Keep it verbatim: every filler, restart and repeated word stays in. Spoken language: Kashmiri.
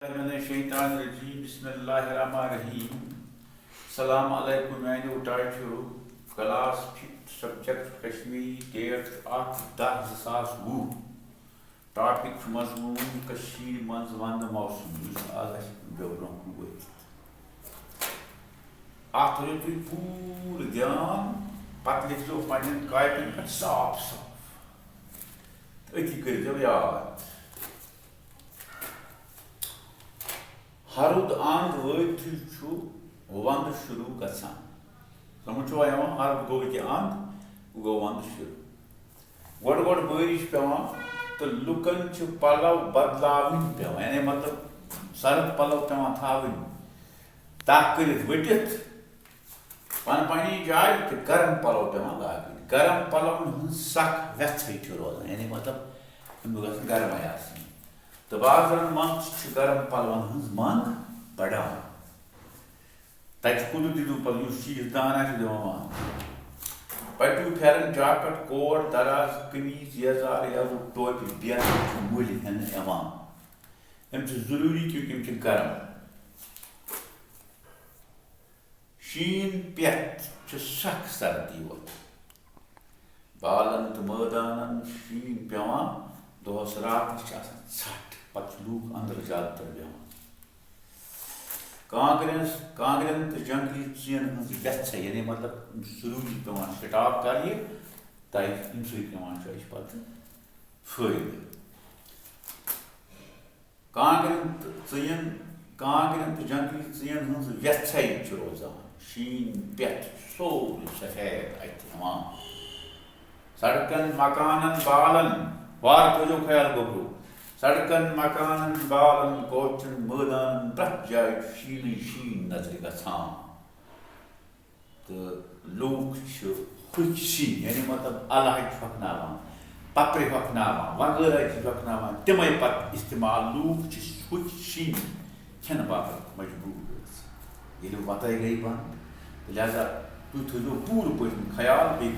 من الشیطان الرجیم، بسم اللہ الرحمن الرحیم۔ السلام علیکم میانیو ٹاٹھیو۔ Class fifth, subject Kashmiri, date چھُ اکھ دَہ زٕ ساس وُہ۔ ٹاپک چھُ مضموٗن کٔشیٖرِ منٛز ونٛدٕ موسم، یُس آز اَسہِ برٛونٛہہ برٛونٛہہ کُن وٲتِتھ۔ اَتھ تھٲیِو تُہۍ پوٗرٕ دیان، پتہٕ لیکھزیو پننٮ۪ن کاپین پٮ۪ٹھ صاف صاف۔ تہٕ أتی کٔرۍزیو یاد۔ ہرُد اند وٲتتھٕے چھُ ونٛدٕ شروٗع گژھان۔ سمجھ چھُوا یِوان؟ ہرُد گوٚو أکیٛاہ اند، وۄنۍ گوٚو ونٛدٕ شروٗع۔ گۄڈٕ گۄڈٕ بٲرِش پٮ۪وان تہٕ لُکن چھِ پلو بدلاوٕنۍ پٮ۪وان، یعنی مطلب سرد پلو پٮ۪وان تھاوٕنۍ، تہہ کٔرِتھ ؤٹِتھ، پن پننہِ جایہِ تہٕ گرم پلو پٮ۪وان لاگٕنۍ۔ گرم پلون ہٕنٛز سخ وٮ۪ژھٕے چھِ روزان، یعنی مطلب یِم گژھن گرمٕے آسٕنۍ۔ تہٕ بازرن منٛز چھِ گرم پلون ہٕنٛز منٛگ بڑان۔ تَتہِ چھُ قُدرتی دیُن پَتہٕ، یُس چیٖز دان آسہِ، دِوان مان۔ پَٹِو پھٮ۪رَن، جاکٹ، کوٹ، دَراز، قمیٖض، یَزار، یَزُر، ٹوپہِ، بیترِ چھِ مٔلۍ ہٮ۪نہٕ یِوان۔ یِم چھِ ضروٗری، کیونکہ یِم چھِ گرم۔ شیٖن پٮ۪تھ چھِ سخ سردی وۄتھان۔ بالن تہٕ مٲدانن شیٖن پٮ۪وان، دۄہس راتس چھِ آسان ژھٹھ، پتہٕ چھِ لوٗکھ اندر زیادٕ تر بیٚہوان۔ کانٛگرٮ۪ن، کانٛگرٮ۪ن تہٕ جنگلی ژِیَن ہٕنٛز وٮ۪ژھے، یعنی مطلب ضروٗری پٮ۪وان سٹاک کرنہِ، تاکہِ اَمہِ سۭتۍ پٮ۪وان چھُ اَسہِ پتہٕ فٲیدٕ۔ کانٛگرٮ۪ن تہٕ ژِیَن، کانٛگرٮ۪ن تہٕ جنگلی ژِیَن ہٕنٛز وٮ۪ژھے چھِ روزان۔ شیٖن پٮ۪تھ چھُ سورُے سفید اَتھِ یِوان۔ سڑکن، مکانن، بالن، وارٕ تھٲوزیو خیال گوٚبرو۔ سڑکن، مکانن، بالن، کوچن، مٲدانن، پرٛٮ۪تھ جایہِ چھُ شیٖنٕے شیٖن نظرِ گژھان۔ تہٕ لوٗکھ چھِ ہوٚکھۍ شیٖن، یعنی مطلب الہٕ ہَچہِ ہۄکھناوان، پپرِ ہۄکھناوان، وغٲرٕ ہَچہِ ہۄکھناوان، تِمَے پتہٕ استعمال۔ لوٗکھ چھِ ہوٚکھۍ شیٖن کھٮ۪نہٕ باپتھ مجبوٗر گٔمٕتۍ۔ ییٚلہِ وَتَے گٔے بنٛد، تہٕ لہذا تُہۍ تھٲیزیو پوٗرٕ پٲٹھۍ خیال، بیٚیہِ